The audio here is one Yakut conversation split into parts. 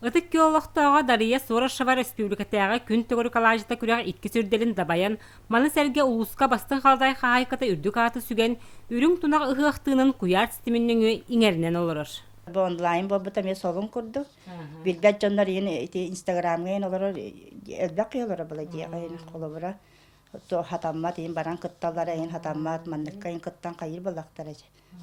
Ытык Күөл олохтооҕо Дария Сорошева өрөспүүбүлүкэтээҕи Күн төгүрүк алаадьыта күрэх иккис үрдэлин дабайан, маны сэргэ улууска бастыҥ халадаай хаһаайката үрдүк ааты сүгэн, үрүҥ тунах ыһыах тыынын куйаар ситимин нөҥүө иҥэринэн олорор. Бу онлайн буолбута эмиэ солун курдук. Билбэт дьоннор иин ити Инстаграмҥа иин олорор элбэх киһи олорор была дьиэҕэ иин холобура хатаммат иин баран кытталлара иин хатаммат манныкка иин кыттан хайыыр буоллахтара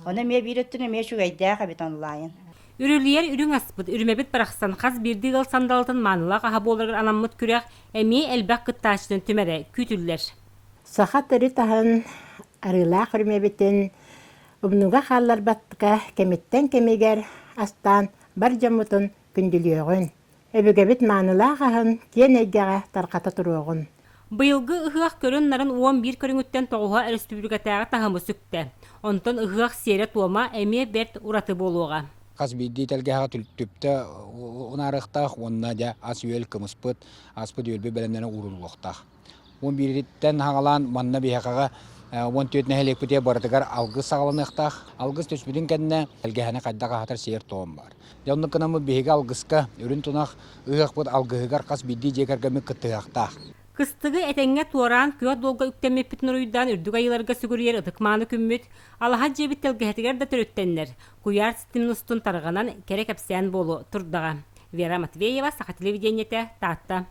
Ону эмиэ биир өттүн эмиэ үчүгэйдээх эбит онлайн. Үрүлүйэр үрүҥ аспыт, үрүмэбит барахсан хас биирдии ыал сандалытын маанылаах аһа буоларыгар анаммыт күрэх эмиэ элбэх кыттааччыны түмэрэ күүтүллэр. Саха төрүт аһын арыылаах үрүмэбитин умнууга хаалларбакка кэмиттэн кэмигэр астаан бар дьоммутун күндүлүөҕүн. Өбүгэбит маанылаах аһын киэн эйгэҕэ тарҕата туруоҕун. Быйылгы ыһыах көрүн-нарын 11 көрүҥүттэн тоҕуһа өрөспүүбүлүкэтээҕи таһымы сүктэ. Онтон ыһыах сиэрэ-туома эмиэ бэрт ураты буолуоҕа. Хас биирдии тэлгэһэҕэ түптэ унаарыахтаах уонна дьэ ас-үөл кымыспыт, аспыт-үөлбүт бэлэмнэнэ ууруллуохтаах. 11-иттэн саҕалаан манна биһиэхэҕэ 14 нэһилиэкпитигэр барытыгар алгыс саҕаланыахтаах. Алгыс түспүтүн кэннэ тэлгэһэни хайдах аһатар сиэр-туом баар. Дьэ оннук гынаммыт биһиги алгыска үрүн тунах ыһыахпыт алгыһыгар хас биирдии дьиэ кэргэммит кыттыһыахтаах. Кыстыгы этэҥҥэ туораан күөх дуолга үктэммиппитин уруйдаан үрдүк айыыларга сүгүрүйэр ытык-мааны күммүт, алаһа дьиэбит тэлгэһэтигэр да төрүттэннэр, куйаар ситимин устун тарҕанан кэрэ кэпсээн буолуо турдаҕа. Вера Матвеева, Саха телевидениетэ, Таатта.